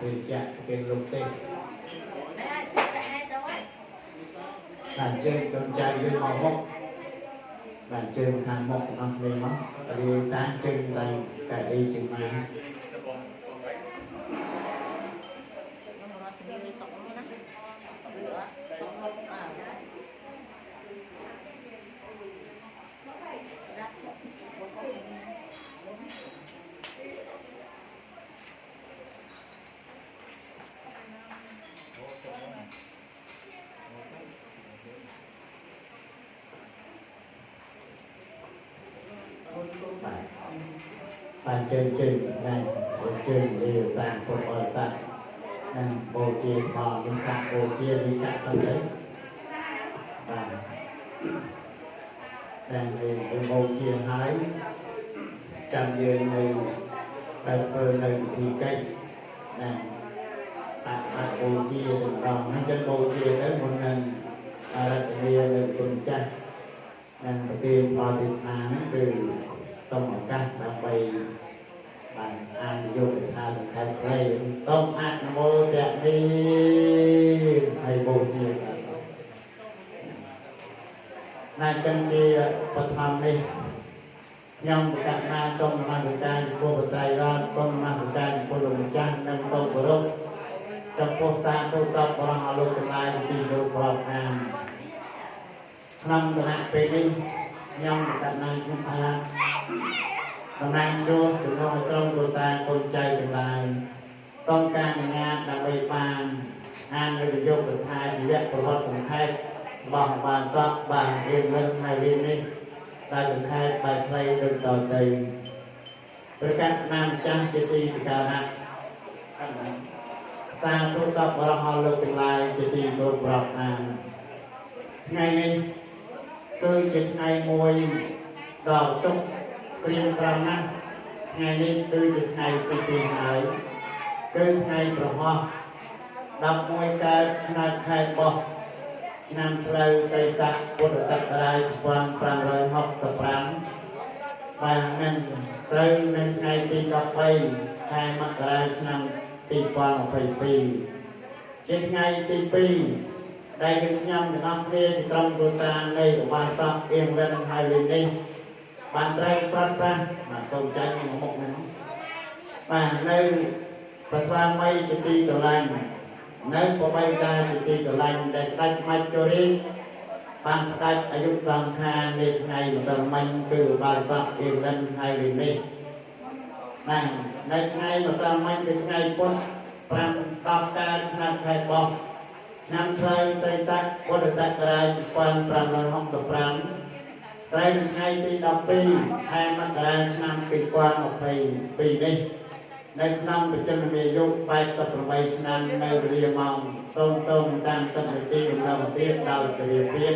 ភេសជ្ជៈគេលោកទេបាទអញ្ជើញកូនចៅយើងមកមុខបាទអញ្ជើញខាងមុខទាំងអស់គ្នាមករាយតាជើងដៃកៅអីជើងម៉ាបាទជើងជើងណាជើងរាយតាពុទ្ធបរិស័ទនិងបូជាផលនិកបូជានិកទៅទៅបាទតែយើងបូជាហើយចាំយើងនៅតែធ្វើនៅពិធីកិច្ចណាបាទបូជាតែម្ដងហ្នឹងចឹងបូជាទៅមុននឹងអរតនានៅគុណចាស់និងប្រទានផលទេសនាហ្នឹងគឺសូមឱកាសដើម្បីបានអានយកកថាសង្ខេបខ្លីសូមអនុមោទនាហើយបូជាណាចឹងជាបឋមនេះខ្ញុំប្រកាសណាសូមនមស្ការចំពោះបត្រៃរតសូមនមស្ការចំពោះលោកម្ចាស់និងសូមគោរពចំពោះតាទូតបរោះលោកទាំងឡាយទីគោរពរាប់អានក្នុងគណៈពេលនេះខ្ញុំប្រកាសណាខ្ញុំថាតំណាងជួបជំនួសឲ្យក្រុមគ្រួសារកូនចៅទាំងឡាយຕ້ອງការអនុញ្ញាតដើម្បីបានអាននៅប្រយោគកថាជីវប្រវត្តិសង្ខេបរបស់បានតបបានរៀនលិនហើយរៀននេះដែលសង្ខេបបែបខ្លីដូចតទៅប្រកាសណាម្ចាស់ជាទីសក្ការៈសាធុតបរោះលោកទាំងឡាយជាទីគោរពរាប់អានថ្ងៃនេះគឺជាថ្ងៃមួយដ៏ទុក្ខក្រៀមក្រំណាស់ថ្ងៃនេះគឺជាថ្ងៃទី2ហើយគឺថ្ងៃប្រហោះ11កើតផ្នែកខែបោះឆ្នាំឆ្លូវត្រីស័កពុទ្ធសករាជ1565បាទនឹងត្រូវនៅថ្ងៃទី13ខែមករាឆ្នាំ2022ជាថ្ងៃទី2ដែលយើងខ្ញុំទាំងអស់គ្នាជាក្រុមគ្រួសារនៃឧបាសកអៀងរិនហើយលេងនេះបានត្រូវប្រាត់ប្រាស់បាទកូនចៅនៅមុខហ្នឹងបាទនៅព្រះស្វាមីជាទីស្រឡាញ់នៅបបីតាជាទីស្រឡាញ់ដែលស្ដេចមច្ចុរាជបានផ្ដាច់អាយុសង្ខារនៃថ្ងៃម្សិលមិញគឺឧបាសកអៀងរិនហើយលេងនេះបាទនៅថ្ងៃម្សិលមិញគឺថ្ងៃពុធ5 10កើតឆ្នាំខែបោះឆ្នាំឆ្លូវត្រីស័កពុទ្ធសករាជ1565ត្រូវនៅថ្ងៃទី12ខែមករាឆ្នាំ2022នេះនៅក្នុងបច្ចុប្បន្នអាយុ88ឆ្នាំនៅវេលាម៉ោង0:00តាមទឹកនាទីកំណត់ទៀតដោយជរាភាព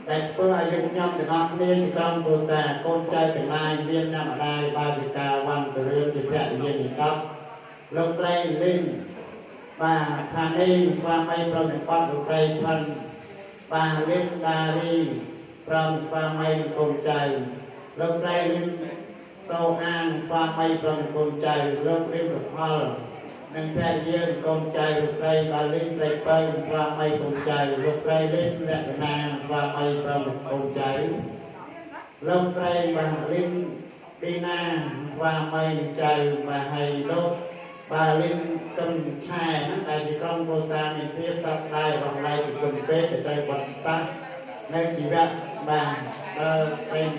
ដែលធ្វើឲ្យយើងខ្ញុំទាំងអស់គ្នាជាក្រុមគ្រួសារកូនចៅទាំងឡាយមានអ្នកម្ដាយបាសិកាវណ្ណទរឿនជាភរិយានិកលោកស្រីលីនបាទផានីស្វាមីព្រមទាំងបាត់លោកស្រីផិនបាទលីនដារីព្រមស្វាមីនិងកូនចៅលោកស្រីលីនតោអានស្វាមីព្រមទាំងកូនចៅលោករៀមផលនិងភរិយាកូនចៅលោកស្រីបាលីស្រីពៅស្វាមីកូនចៅលោកស្រីលីនលក្ខណាស្វាមីព្រមទាំងកូនចៅលោកស្រីបាលីឌីណាស្វាមីនិងចៅបាទហើយលោកបាលីកឹមឆែហ្នឹងដែលជាក្រុមគ្រួសារមានភាពតបដៃរងឡៃជាគុណពេទ្យទៅត្រូវបត់តានៅជីវៈបាទដល់ពេល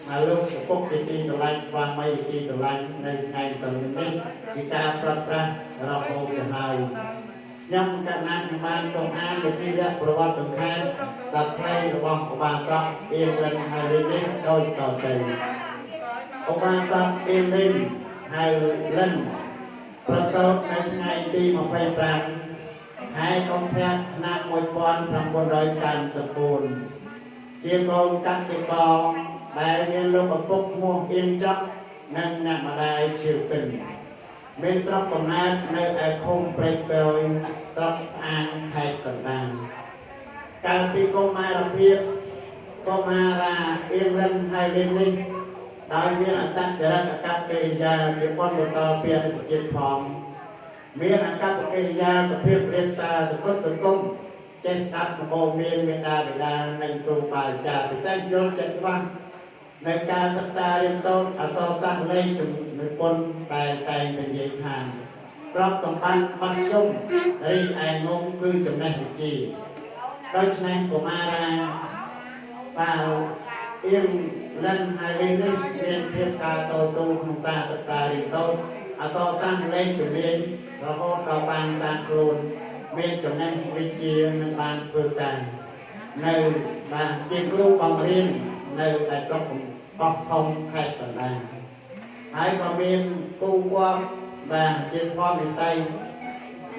មកលោកឪពុកជាទីស្រឡាញ់ស្វាមីជាទីស្រឡាញ់នៅថ្ងៃតនេះជាការប្រត់ប្រាស់រាប់អូទៅហើយខ្ញុំកណ្ណាខ្ញុំបានសូមអានវិធីវប្រវត្តិសង្ខេបដល់ខ្លីរបស់ឧបាសកអៀងរិនហើយនេះដូចតទៅឧបាសកអៀងរិនហើយលិនប្រកបនៅថ្ងៃទី25ខែកុម្ភៈឆ្នាំ1934ជាកូនកសិករដែលមានលោកឪពុកឈ្មោះអៀងចក់និងអ្នកម្ដាយជាវពិនមានទ្រព្យកំណើតនៅឯភូមិព្រែកតយស្រុកស្អាងខេត្តកណ្ដាលកាលពីកុមារភាពកុមារាអៀងរិនហើយលិននេះដោយមានអត្តចរិតអកប្បកិរិយាជាបុណ្យបន្តពីអតីតជាតិផង មានអកប្បកិរិយាសុភាពរៀបតាសកុតសង្គមចេះស្ដាប់ដំបូន្មានមេដាបិតានិងគ្រូបាអាចារ្យពិសេសយល់ចិត្តច្បាស់នៅការសិក្សារៀនសូត្រអក្សរសាស្ត្រលេខជំនិពន្ធដែលតែងតែនិយាយថាក្របសម្បត្តិមធ្យមរីឯងងគឺចំណេះវិជ្ជាដូច្នេះកុមារាបាទអៀងលិនហើយលិននេះមានភាពការតស៊ូក្នុងការសិក្សារៀនសូត្រអក្សរសាស្ត្រលេខជំនាញរហូតដល់បានតាមខ្លួនមានចំណេះវិជ្ជានិងបានធ្វើការនៅបានជាគ្រូបង្រៀននៅឯស្រុកកោះធំខេត្តកណ្ដាលហើយក៏មានគូគាត់បាទជាផលនិត័យ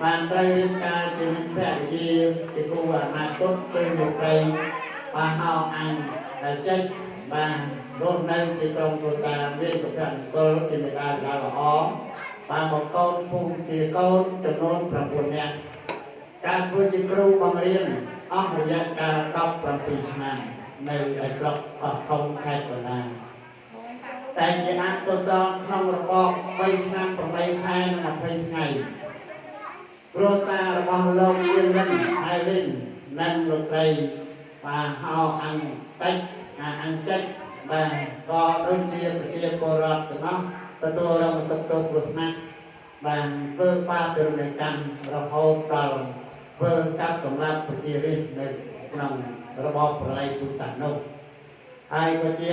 បានត្រូវរៀបការជានឹងភរិយាជាគូអនាគតគឺលោកស្រីបាហៅអញដែលចេញបាទរស់នៅជាក្រុមគ្រួសារមានសុភមង្គលជាមេដាបិតាល្អបានមកកូនភូមិជាកូនចំនួន9នាក់ការធ្វើជាគ្រូបង្រៀនអស់រយៈកាល17ឆ្នាំនៅឯស្រុកកោះធំខេត្តកណ្ដាលតែជាអកុសលក្នុងរបប3ឆ្នាំ8ខែនិង20ថ្ងៃគ្រួសាររបស់លោកអៀងលិនហើយលិននិងលោកស្រីបាទហៅអញតិចអញចិចបាទក៏ដូចជាប្រជាពលរដ្ឋទាំងអស់ទទួលរងទុក្ខទោសគ្រោះថ្នាក់បានធ្វើបាបទរណកម្មរហូតដល់ធ្វើកាប់សម្លាប់ប្រជារាស្ត្រនៅក្នុងរបបប្រល័យពូជសាសន៍នោះហើយក៏ជា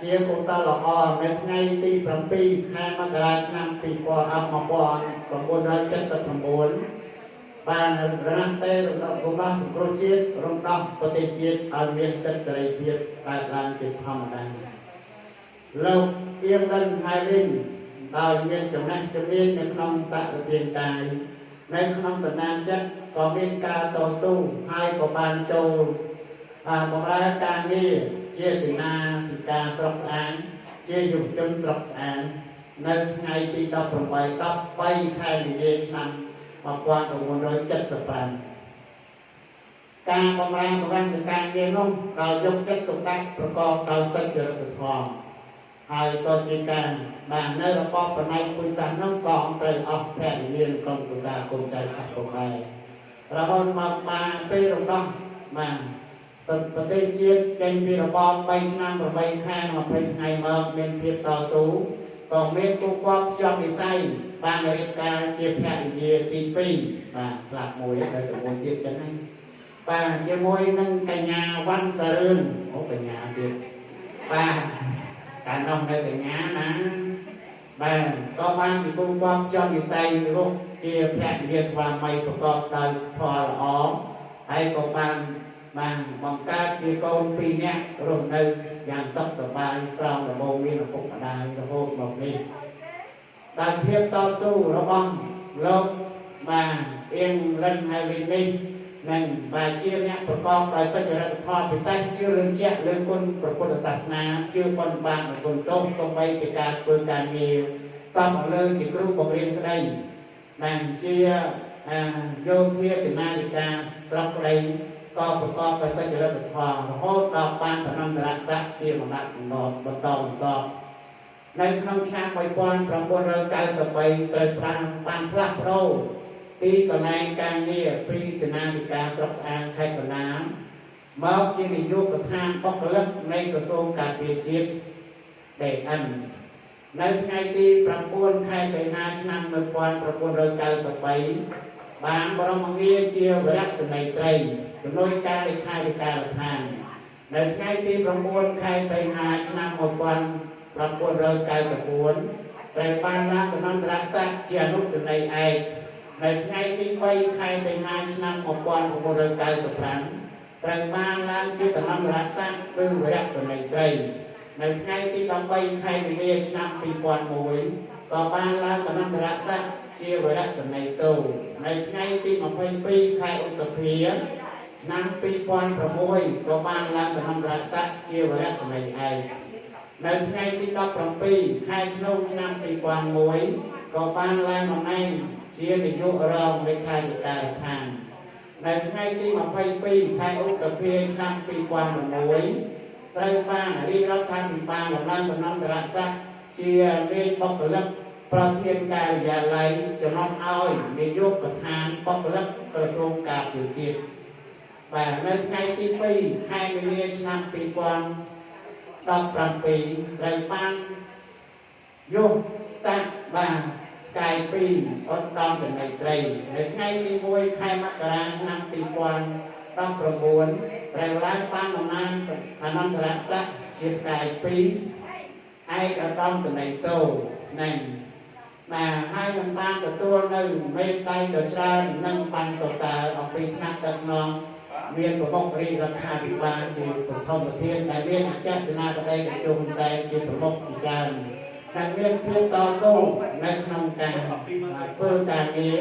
ជាកុសលល្អនៅថ្ងៃទី7ខែមករាឆ្នាំ1979បានរណតេរំដោះរំដោះសង្គ្រោះជាតិរំដោះប្រទេសជាតិឲ្យមានសិទ្ធិសេរីភាពកើតឡើងជាធម្មតាលោកអៀងលិនហើយលិនដោយមានចំណេះជំនាញនៅក្នុងតរទានកាយនៅក្នុងសន្តានចិត្តក៏មានការតស៊ូហើយក៏បានចូលបម្រើការងារជាសេនាធិការស្រុកស្អាងជាយុវជនស្រុកស្អាងនៅថ្ងៃទី18 13ខែមីនាឆ្នាំ1975ការបម្រើបម្រាស់នៃការងារនោះដោយយកចិត្តទុកដាក់ប្រកបដោយសុចរិតធម៌ហើយក៏ជាការបាននៅរបបបណៃពុយតានោះក៏ត្រូវអស់ភរិយាក្រុមគ្រួសារកូនចៅខ្លះផងដែររហូតមកបានពេលរំដោះបានប្រទេសជាតិចេញពីរបប3ឆ្នាំ8ខែ20ថ្ងៃមកមានភាពតស៊ូក៏មានគូគាត់ភ្ជាប់និស័យបានរៀបការជាភរិយាទី2បាទស្លាប់មួយទៅមួយទៀតចឹងហ្នឹងបាទជាមួយនឹងកញ្ញាវ៉ាន់សារឿនអូកញ្ញាទៀតបាទកាលនោះនៅកញ្ញាណាបាទក៏បានជាគូគាត់ភ្ជាប់និស័យរស់ជាភរិយាស្វាមីប្រកបដោយធម៌ល្អហើយក៏បានបង្កើតជាកូន2នាក់រស់នៅយ៉ាងសុខសប្បាយក្រោមដំបូន្មានឪពុកម្ដាយរហូតមកនេះដោយភាពតស៊ូរបស់លោកបាទអៀងលិនហើយលិននេះនិងបាទជាអ្នកប្រកបដោយសុចរិតធម៌ពិសេសជឿលើជាក់លើគុណព្រះពុទ្ធសាសនាជឿបុណ្យបាបនិងគុណទោសទោះបីជាការធ្វើការងារសំលើជាគ្រូបង្រៀនក្តីនិងជាយោធាសេនាធិការស្រុកក្តីក៏ប្រកបដោយសុចរិតធម៌រហូតដល់បានឋានន្តរស័ក្តិជាបណ្ដាក់បន្តបន្តនៅក្នុងឆ្នាំ1993ត្រូវប្រាំបានផ្លាស់ប្ដូរពីកន្លែងការងារពីសេនាធិការស្រុកស្អាងខេត្តកណ្ដាលមកជានាយកដ្ឋានបុគ្គលិកនៃក្រសួងការពារជាតិ DN នៅថ្ងៃទី9ខែសីហាឆ្នាំ1993បានបរមងារជាវរៈសេនីយ៍ត្រីជំនួយការលេខាធិការដ្ឋាននៅថ្ងៃទី9ខែសីហាឆ្នាំ1994ត្រូវបានឡើងឋានន្តរស័ក្តិជាអនុសេនីយ៍ឯកនៅថ្ងៃទី3ខែសីហាឆ្នាំ1995ត្រូវបានឡើងជាឋានន្តរស័ក្តិគឺវរៈសេនីយ៍ត្រីនៅថ្ងៃទី13ខែមីនាឆ្នាំ2001ក៏បានឡើងឋានន្តរស័ក្តិជាវរៈសេនីយ៍ទោនៅថ្ងៃទី22ខែឧសភាឆ្នាំ2006ក៏បានឡើងឋានន្តរស័ក្តិជាវរៈសេនីយ៍ឯកនៅថ្ងៃទី17ខែធ្នូឆ្នាំ2001ក៏បានឡើងតំណែងជានាយករងលេខាធិការដ្ឋាននៅថ្ងៃទី22ខែឧសភាឆ្នាំ2006ត្រូវបានរាជរដ្ឋាភិបាលដំឡើងឋានន្តរស័ក្តិជានាយបុគ្គលិក ប្រធានការិយាល័យចំណុះឲ្យនាយកប្រធានបុគ្គលិកក្រសួងការពារជាតិបាទនៅថ្ងៃទី2ខែមីនាឆ្នាំ2017ត្រូវបានយកតាក់បាទកាយ2ឧត្តមសេនីយ៍ត្រីនៅថ្ងៃទី1ខែមករាឆ្នាំ2019ត្រូវឡើងបានតំណាងអនន្តរស័ក្តិជាផ្កាយ2ឯកឧត្តមសេនីយ៍តូនឹងបាទហើយនឹងបានទទួលនៅមេដៃដ៏ច្រើននិងបានតើអំពីថ្នាក់ដឹកនាំមានប្រមុខរាជរដ្ឋាភិបាលជាប្រធមប្រធានដែលមានអគ្គសេនាបតីតេជោហ៊ុនសែនជាប្រមុខជាច្រើនដែលមានភាពតស៊ូនៅក្នុងការធ្វើការងារ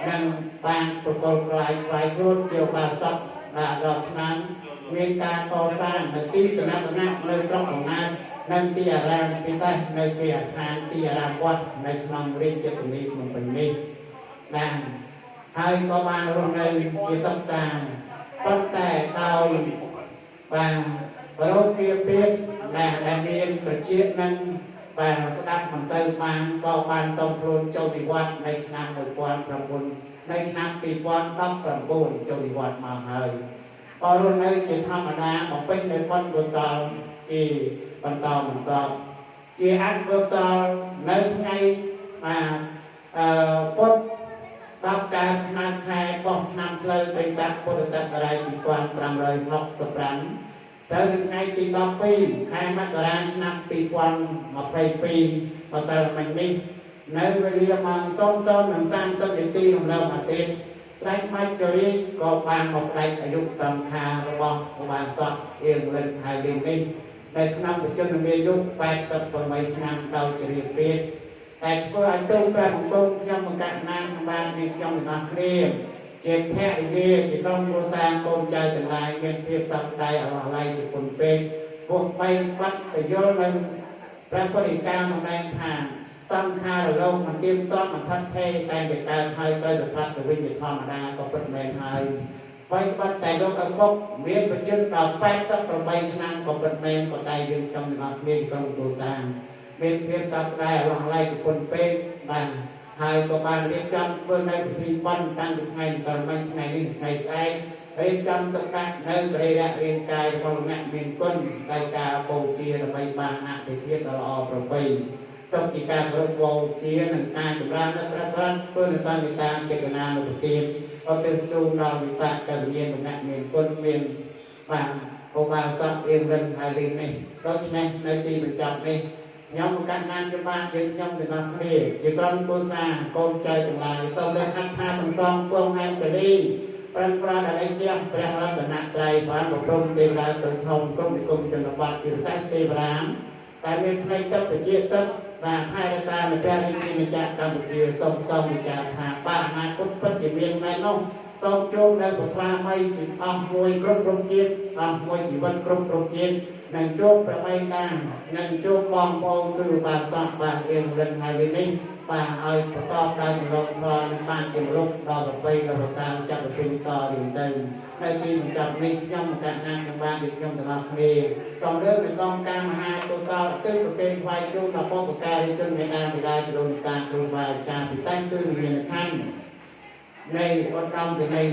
និងបានប្រកល់ក្លាយខ្វាយខ្លួនជាបាសកបាទដល់ឆ្នាំមានការកសាងនៅទីសំណាក់នៅស្រុកកំណើតនិងទីអារាមពិសេសនៅទីអាខានទីអារាមវត្តនៅក្នុងរាជធានីភ្នំពេញនេះបាទហើយក៏បានរស់នៅជាតុកតាប៉ុន្តែដោយបាទរោគគាពេទ្យដែលមានប្រជានឹងបាទស្ដាប់មិនទៅបានក៏បានសុំខ្លួនចូលនិវត្តន៍នៅឆ្នាំ19នៅឆ្នាំ2019ចូលនិវត្តន៍មកហើយក៏រស់នៅជាធម្មតាបំពេញនៅបុណ្យកុសលជាបន្តបន្តជាអនុកុសលនៅថ្ងៃបាទពុទ្ធ10កើតឆ្នាំខែបោះឆ្នាំផ្លូវត្រីស័កពុទ្ធសករាជ2565ទៅថ្ងៃទី12ខែមករាឆ្នាំ2022បន្តមិញនេះនៅវេលាម៉ោង0:30នាទីរំលងអាទិត្យស្ដេចមច្ចរាជក៏បានមកផ្ដាច់អាយុសង្ខាររបស់ឧបាសកអៀងលិនហើយលីនេះនៅក្នុងបច្ចុប្បន្នអាយុ88ឆ្នាំដោយជរាពេទ្យតែធ្វើឲ្យទូព្រះបង្គំខ្ញុំបង្កាត់ណាមសម្បាននេះខ្ញុំទាំងអស់គ្នាជាភរិយាជាក្រុមគ្រួសារកូនចៅទាំងឡាយមានភាពតបដៃអស់ឡៃជាពុនពេកពួកបីបាត់ទៅយល់នឹងព្រះបរិការម្ដែងថាសង្ខារលោកមិនទៀងទាត់មិនថិតថេរតែតែកើតហើយត្រូវតែត្រាត់ទៅវិញជាធម្មតាក៏ពិតមែនហើយបីបាត់តែលោកឪពុកមានបច្ចុប្បន្នដល់88ឆ្នាំក៏ពិតមែនក៏តែយើងខ្ញុំទាំងអស់គ្នាក្រុមគ្រួសារមានភាពតបដៃអស់ឡៃជាពុនពេកបាទហើយក៏បានរៀបចំធ្វើនៅពិធីបុណ្យតាំងពីថ្ងៃម្សិលមិញថ្ងៃនេះថ្ងៃស្អែករៀបចំទុកដាក់នៅសរីរៈរាងកាយរបស់អ្នកមានគុណដោយការបូជាដើម្បីបានអធិធាតុដ៏ល្អប្រពៃទុកជាការគោរពបូជានិងការចម្រើននៅព្រះប្រដ្ឋធ្វើនៅសន្និតាចេតនានុទានអត់ទៅជូនដល់វិបាកកវិញ្ញាណអ្នកមានគុណមានបាទឧបាសកអៀងរិនហើយលីនេះដូច្នេះនៅទីបញ្ចប់នេះខ្ញុំកណ្ណាខ្ញុំបានយើងខ្ញុំទាំងអស់គ្នាជាក្រុមគ្រួសារកូនចៅទាំងឡាយសូមលើកហត្ថថាបន្តពងអែមកលីប្រឹងប្រែងដល់ឯជាព្រះរតនត្រ័យបានប្រព្រំទេវតាទៅធំគុំនិគមជនបទជាពិសេសទេវរាមដែលមានផ្នែកទឹកប្រជាទឹកបាទថែរក្សានៅព្រះរាជាណាចក្រកម្ពុជាសូមសូមវិចារថាបាទអនាគតពិតជាមានមែននោះសូមជួបនៅប្រស្វាមីជាអស់មួយគ្រប់គ្រប់ជាតិអស់មួយជីវិតគ្រប់គ្រប់ជាតិនឹងជួបព្រះបិតានឹងជួបបងប្អូនគឺបាទតោះបាទអៀងលិនហើយនេះបាទឲ្យប្រកបដោយចំណងធម៌និងបានជាមនុស្សដល់ប្រពៃដល់ប្រសើរចាប់ប្រជុំតរៀងទៅនៅទីបញ្ចប់នេះខ្ញុំកណ្ណាខ្ញុំបានជាខ្ញុំទាំងអស់គ្នាសូមលើកនៅកងការមហាកុសលទិប្រគេនថ្វាយជូនដល់បុព្វការីជនមេដាបិតាជីដូនតាគ្រូបាអាចារ្យពិសេសគឺវិញ្ញាណក្ខន្ធនៃឧត្តមសេនីយ៍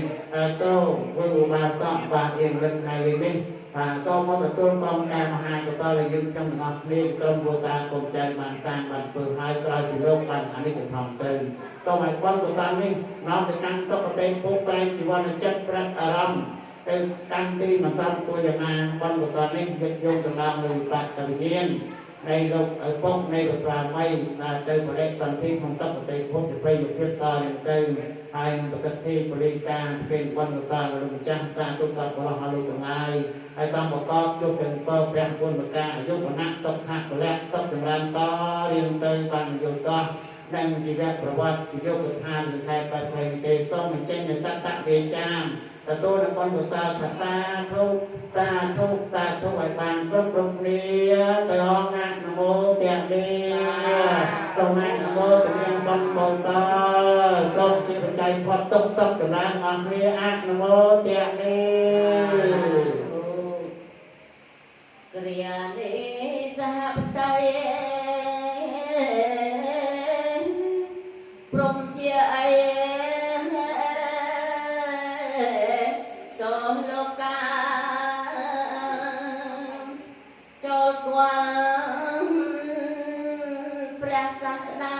តោវិឧបាសកបាទអៀងលិនហើយនេះបាទតមកទទួលកងការមហាកុសលដែលយើងខ្ញុំទាំងអស់គ្នាក្រុមគ្រួសារកូនចៅបានសាងបានធ្វើហើយក្រោយពីលោកបានអនិច្ចធម្មទៅតមកបុណ្យកុសលនេះនាំទៅកាន់ទុក្ខទេភពប្រែជីវនចិត្តប្រែអារម្មណ៍ទៅកាន់ទីមិនតាមគួរយ៉ាងណាបុណ្យកុសលនេះយកយកទៅដល់វិបាកវិញ្ញាណនៃលោកឪពុកនៃប្រសាមីដែលទៅបរិសន្ធិក្នុងទុក្ខទេភពជាភ័យភាពតទៅហើយនឹងប្រសិទ្ធិបរិការគេបុណ្យកុសលលោកម្ចាស់ការទូតបរោះលោកទាំងឡាយហើយតាមប្រកបជួបទាំងពើព្រះគុណប្រការអាយុវណ្ណៈសុខៈពលៈសុខចម្រើនតរៀងទៅបានយោតោះនិងជីវប្រវត្តិយោគឋានខែបែបផ្លេទេសូមបញ្ចេញនូវសត្តវេចាមទទួលនៅបុណ្យកុសលថាសាធុសាធុសាធុឲ្យបានគ្រប់គ្រប់គ្នាទៅអង្គអនុមោទនាសូមអនុមោទនាបុណ្យកុសលសូមជាបច្ច័យផុតទុក្ខសុខចម្រើនអស់គ្នាអនុមោទនាគ្រានេះសហបតៃ ព្រំជាអីសូលោកាចូលគាល់ព្រះសាស្តា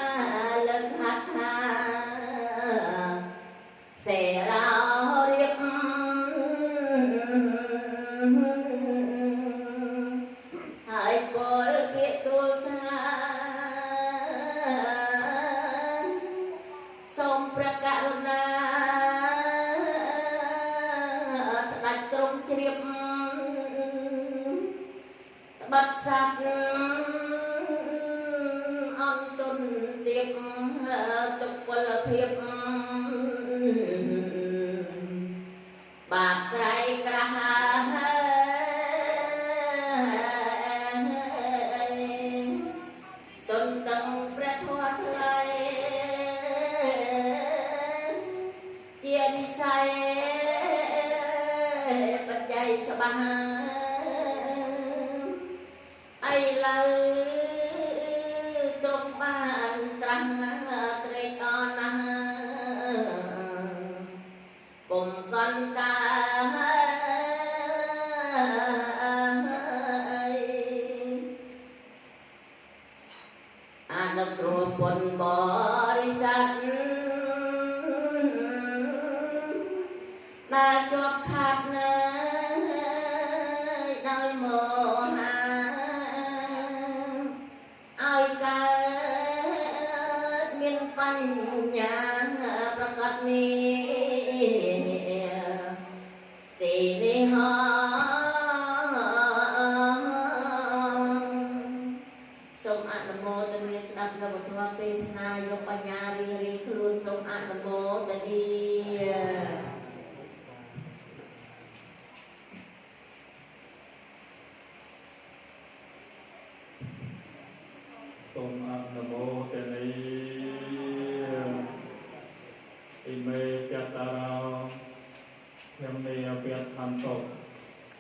លើកហត្ថាសេរោរៀបហើយពលពាក្យទូលថាសូមព្រះករុណាស្ដេចទ្រង់ជ្រាបត្បិតសត្វអន្ទុនទៀបទុកពលភាពបាបក្រៃក្រហាយទុនតឹងព្រះធម៌ថ្លៃជានិស័យបច្ច័យច្បាស់ឥឡូវទ្រង់បានត្រាស់ត្រេកអរណាស់ពុំកន្តាអនុគ្រោះពុនបរិស័ទដែលជាប់ខាត់នៅដោយមោហាឲ្យកើតមានបញ្ញាប្រកបមានទីនេះហសូមអនុមោទនាស្ដាប់នៅពធទេសនាយកបញ្ញារៀងរៀងខ្លួនសូមអនុមោទនាសូមអនុមោទនាអិមេចតារោខ្ញុំនេវៈឋានតុ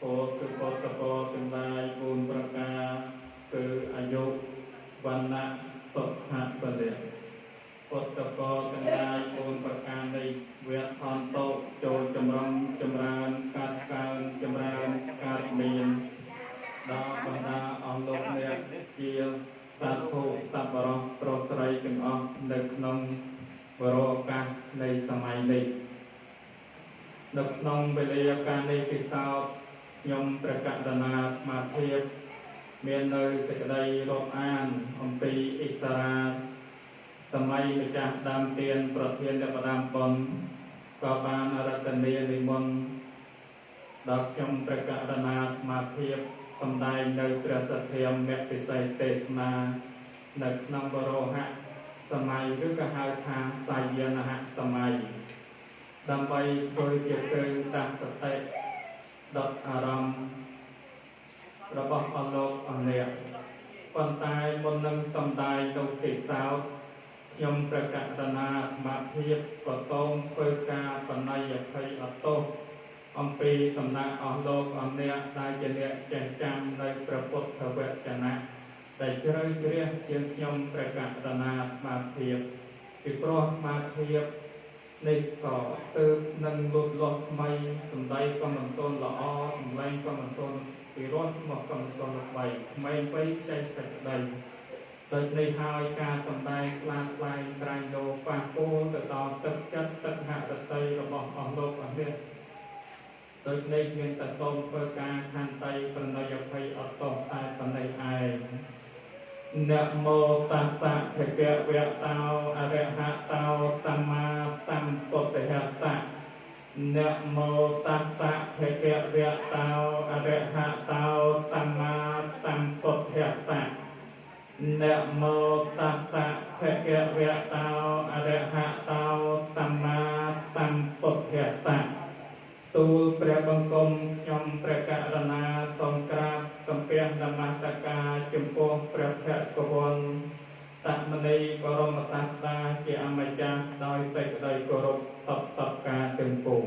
ពោគឺបតកោទាំងឡាយ4ប្រការគឺអាយុវណ្ណៈសុខៈពលៈបតកោទាំងឡាយ4ប្រការនេះវៈឋានតុចូលចម្រុងចម្រើនកើតកើនចម្រើនកើតមានដល់បណ្ដាអស់លោកអ្នកជាសាធុសប្បុរសប្រុសស្រីទាំងអស់នៅក្នុងបរោឱកាសនៃសម័យនេះនៅក្នុងវេលាកាលនេះពិសោធខ្ញុំព្រះករុណាអាត្មាភាពមាននៅសេចក្តីរាប់អានអំពីអិសរាសម័យម្ចាស់ដើមទានប្រធានអ្នកផ្ដាំបុណ្យក៏បានរតនានិមន្តដល់ខ្ញុំព្រះករុណាអាត្មាភាពសម្ដែងនៅព្រះសទ្ធិមគ្គពិសេសទេសនានៅក្នុងបរោហៈសម័យឬក៏ហៅថាសាយនហសម័យដើម្បីធ្វើជាគ្រឿងដាស់សតិដុតអារម្មណ៍របស់អស់លោកអស់អ្នកប៉ុន្តែមុននឹងសម្ដែងនៅពិសោធខ្ញុំព្រះករុណាអាត្មាភាពក៏សូមធ្វើការបណ័យអភ័យអទោសអំពីសំណាក់អស់លោកអស់អ្នកដែលជាអ្នកចេះចាំនៅព្រះពុទ្ធវចនៈដែលជ្រៅជ្រះជាងខ្ញុំព្រះករុណាអាត្មាភាពពីព្រោះអាត្មាភាពនេះក៏ទើបនឹងលូតលាស់ថ្មីសម្ដីក៏មិនទាន់ល្អសម្លេងក៏មិនទាន់ពីរោះឈ្មោះក៏មិនទាន់ល្បីក្មេងវ័យខ្ចីសេចក្តីដូចនេះហើយការសម្ដែងខ្លាខ្លែងក្រែងលោប៉ះពោលទៅដល់ទឹកចិត្តទឹកហរតីរបស់អស់លោកអស់អ្នកដូចនេះមានតែសូមធ្វើការខន្តីប្រណិយភ័យអត់ទោសតែប៉ុណ្ណេះឯងនមោតស្សៈភគវៈតោអរហតោសម្មាសម្ពុទ្ធស្សៈនមោតស្សៈភគវៈតោអរហតោសម្មាសម្ពុទ្ធស្សៈនមោតស្សៈភគវៈតោអរហតោសម្មាសម្ពុទ្ធស្សៈទូលព្រះបង្គំខ្ញុំព្រះករុណាសូមក្រាបសំពះនមស្ការចំពោះព្រះភគវន្តតមនីបរមសាស្តាជាអម្ចាស់ដោយសេចក្តីគោរពសពសពការទាំងពួង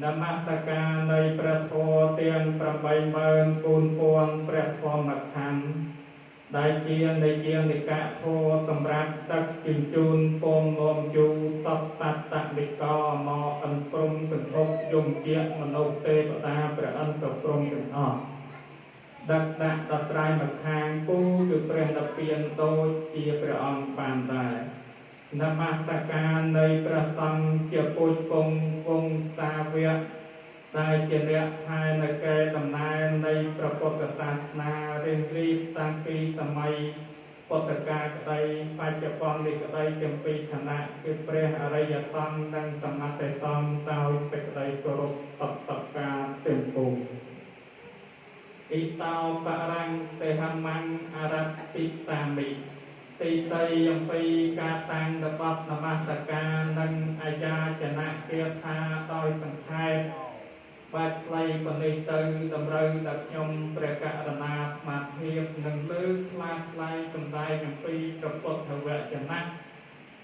នមស្ការនៃព្រះធម៌ទាំង 84000 ព្រះធម្មខណ្ឌ ដែលជានិយានិកធម៌សម្រាប់ដឹកជញ្ជូនពងនាំជូសពតតនិកមកអិនព្រំសន្ធប់យមជាមនុស្សទេវតាព្រះឥន្ទប្រព្រំទាំងអស់ដឹកដាក់ដល់ត្រៃម្ខាងពូគឺព្រះនិព្វានដូចជាព្រះអង្គបានដែរនមស្ការនៃព្រះសង្ឃជាពូជពងវង្សាវៈដែលជាអ្នកថែនៅកេរដំណែលនៃព្រះពុទ្ធសាសនារៀងរៀបតាំងពីសម័យពុទ្ធកាលក្តីបច្ចុប្បន្ននេះក្តីទាំងពីរគណៈគឺព្រះអរិយសង្ឃនិងសមត្ថសង្ឃដោយសេចក្តីគោរពតបតការទាំងពួងអ៊ីតោបរាំងទេហមੰអរតិសាមិទីតីអំពីការតាំងរបស់នមស្ការនិងអាយាចនៈគាថាដោយសង្ខេបបែបខ្លីប៉ុណ្នេះទៅតម្រូវដល់ខ្ញុំព្រះករុណាអាត្មាភាពនឹងលើកថ្លាថ្លែងសម្ដែងអំពីព្រះពុទ្ធវចនៈ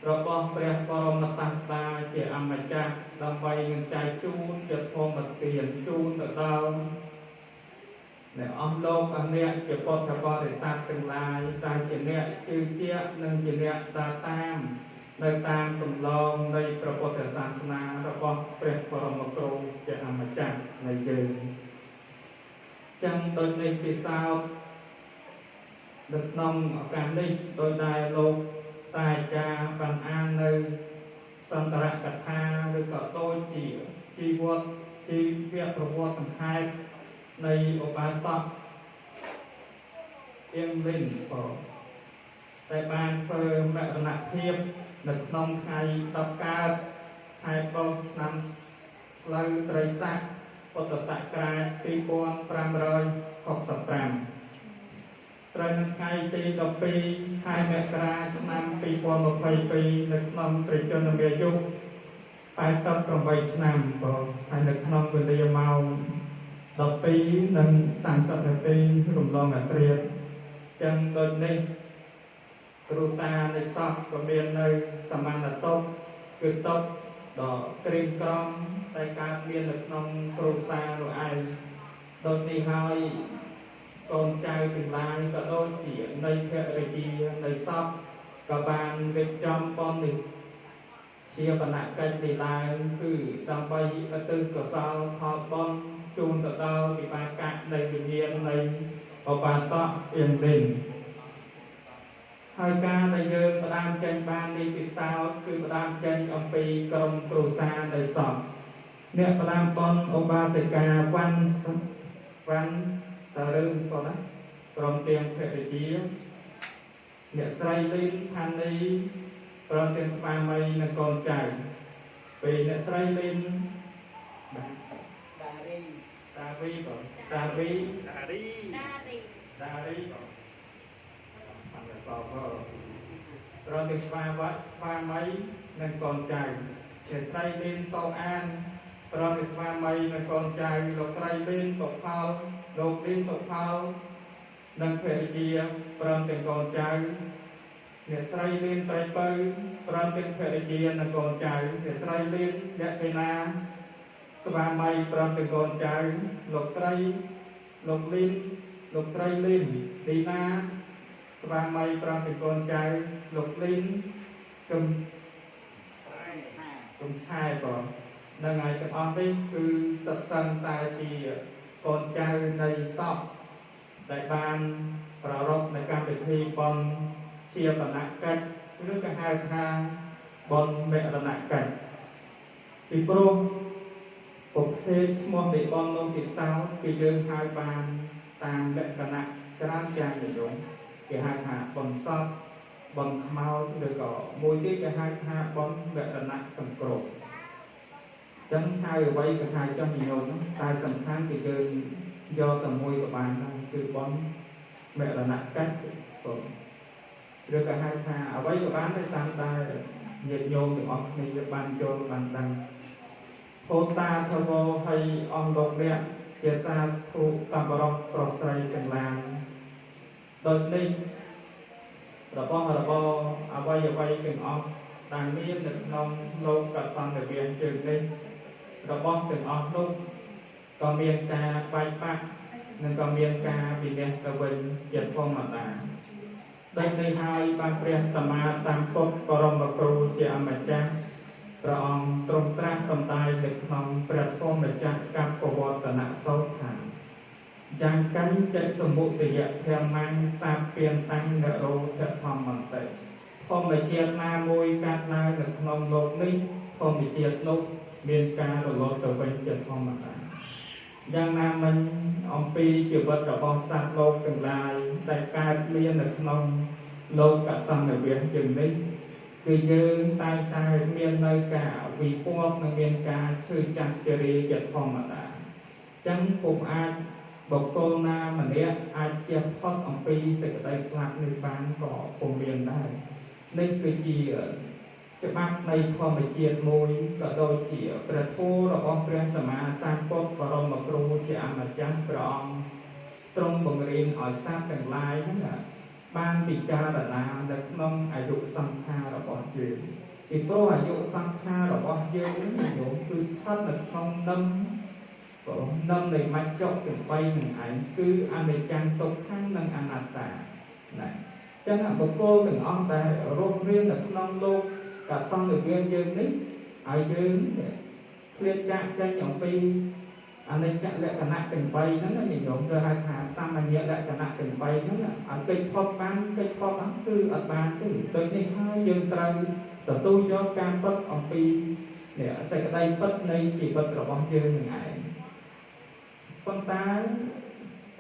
របស់ព្រះបរមសាស្តាជាអម្ចាស់ដើម្បីនឹងចែកជូនជាធម្មទានជូនទៅដល់អ្នកអស់លោកអស់អ្នកជាពុទ្ធបរិស័ទទាំងឡាយតែជាអ្នកជឿជាក់និងជាអ្នកដើរតាមនៅតាមគន្លងនៃព្រះពុទ្ធសាសនារបស់ព្រះបរមគ្រូជាអម្ចាស់នៃយើងចឹងដូចនេះពិសោធន៍នៅក្នុងឱកាសនេះដោយដែលលោកតាអាចារ្យបានអាននៅសន្តរកថាឬក៏ដូចជាជីវប្រវត្តិសង្ខេបនៃឧបាសកអៀងលីនបងតែបានធ្វើមរណភាពនៅក្នុងថ្ងៃ10កើតខែបុស្សឆ្នាំផ្លូវត្រីស័កពុទ្ធសករាជ2565ត្រូវនៅថ្ងៃទី12ខែមករាឆ្នាំ2022នៅក្នុងព្រះជន្មាយុ88ឆ្នាំបងហើយនៅក្នុងវេលាម៉ោង12:30នាទីរំលងអាត្រាចឹងដូចនេះគ្រួសារនៃសពក៏មាននៅសមានតុកគឺតុកដ៏ក្រៀមក្រំតែកើតមាននៅក្នុងគ្រួសារនោះឯងដូចនេះហើយកូនចៅទាំងឡាយក៏ដូចជានៃភរិយានៃសពក៏បានរៀបចំបុណ្យនេះជាបណកិច្ចនេះឡើងគឺដើម្បីឧទ្ទិសកុសលផលបុណ្យជូនទៅដល់វិបាកៈនៃវិញ្ញាណនៃឧបាសកអៀងលីនហើយការដែលយើងផ្ដើមចេញបាននេះពិសោធន៍គឺផ្ដើមចេញអំពីក្រុមគ្រួសារនៃសពអ្នកផ្ដើមបុណ្យឧបាសិកាវ៉ាន់សារឿងប៉ុណ្ណាព្រមទាំងភរិយាអ្នកស្រីលីនផានីព្រមទាំងស្វាមីនិងកូនចៅពេលអ្នកស្រីលីនបាទតារីបងតារីតារីតារីបងបានសោកព្រមទាំងស្វាមីនិងកូនចៅអ្នកស្រីលីនសូអានព្រមទាំងស្វាមីនិងកូនចៅលោកស្រីលីនសុផលលោកលីនសុផលនិងភរិយាព្រមទាំងកូនចៅអ្នកស្រីលីនត្រីពៅព្រមទាំងភរិយានិងកូនចៅអ្នកស្រីលីនលក្ខិណាស្វាមីព្រមទាំងកូនចៅលោកស្រីលោកលីនលោកស្រីលីនឌីណាស្វាមីព្រមទាំងកូនចៅលោកលីនកំឆែបងនឹងហើយទាំងអស់នេះគឺសិតសឹងតែជាកូនចៅនៃសពដែលបានប្រារព្ធនៅកម្មវិធីបុណ្យជាបណកិច្ចឬក៏ហៅថាបុណ្យមរណកិច្ចពីព្រោះប្រភេទឈ្មោះនៃបុណ្យនោះពិសោធន៍គឺយើងហៅបានតាមលក្ខណៈច្រើនយ៉ាងនិយមគេហៅថាបុណ្យសពបុណ្យខ្មោចឬក៏មួយទៀតគេហៅថាបុណ្យមរណៈសង្គ្រោះចឹងហៅអ្វីក៏ហៅចុះនិយមតែសំខាន់គឺយើងយកតែមួយក៏បានដែរគឺបុណ្យមរណកិច្ចបងឬក៏ហៅថាអ្វីក៏បានដែរតាមតែញាតិញោមទាំងអស់គ្នាបានយល់បានដឹងពោតាធវោហើយអស់លោកអ្នកជាសាធុសម្រុះប្រុសស្រីទាំងឡាយដូចនេះរបស់របរអ្វីអ្វីទាំងអស់ដែលមាននៅក្នុងលោកកតន្តវៀនជើងនេះរបស់ទាំងអស់នោះក៏មានការបែកបាក់និងក៏មានការវិនិច្ឆ័យទៅវិញជាធម្មតា ដោយនេះហើយបានព្រះសម្មាសម្ពុទ្ធបរមគ្រូជាអម្ចាស់ព្រះអង្គទ្រង់ត្រាស់សម្ដែងនៅក្នុងព្រះធម្មចក្រកបវត្តនសូត្រថាយ៉ាងកាន់ចិត្តសមុទយធម្មំសាពៀនតាំងនរោធធម្មន្តិធម្មជាតិណាមួយកើតឡើងនៅក្នុងលោកនេះធម្មជាតិនោះមានការរលត់ទៅវិញជាធម្មតាយ៉ាងណាមិញអំពីជីវិតរបស់សត្វលោកទាំងឡាយដែលកើតមាននៅក្នុងលោកកសន្និវាសជាងនេះគឺយើងតែងតែមាននៅការវិពន្ធនិងមានការឈឺចាប់ជរាជាធម្មតាចឹងពុំអាចបុគ្គលណាម្នាក់អាចជៀសផុតអំពីសេចក្តីស្លាប់នេះបានក៏ពុំមានដែរនេះគឺជាច្បាប់នៃធម្មជាតិមួយក៏ដូចជាព្រះធម៌របស់ព្រះសម្មាសម្ពុទ្ធបរមគ្រូជាអម្ចាស់ព្រះអង្គទ្រង់បង្រៀនឲ្យសត្វទាំងឡាយហ្នឹងបានពិចារណានៅក្នុងអាយុសង្ខាររបស់យើងពីព្រោះអាយុសង្ខាររបស់យើងនេះញោមគឺស្ថិតនៅក្នុងនឹមនឹមនៃមច្ចុទាំង3នឹងឯងគឺអនិច្ចំទុក្ខំនិងអនត្តាណាចឹងបុគ្គលទាំងអស់ដែលរស់រាននៅក្នុងលោកកសន្និវាសយើងនេះឲ្យយើងឃ្លាតចាកចេញអំពីអនិច្ចលក្ខណៈទាំង3ហ្នឹងណាញោមគេហៅថាសាមញ្ញលក្ខណៈទាំង3ហ្នឹងឲ្យគេចផុតបានគេចផុតហ្នឹងគឺអត់បានទេដូចនេះហើយយើងត្រូវទទួលយកការពិតអំពីនេះសេចក្តីពិតនៃជីវិតរបស់យើងនឹងឯងប៉ុន្តែ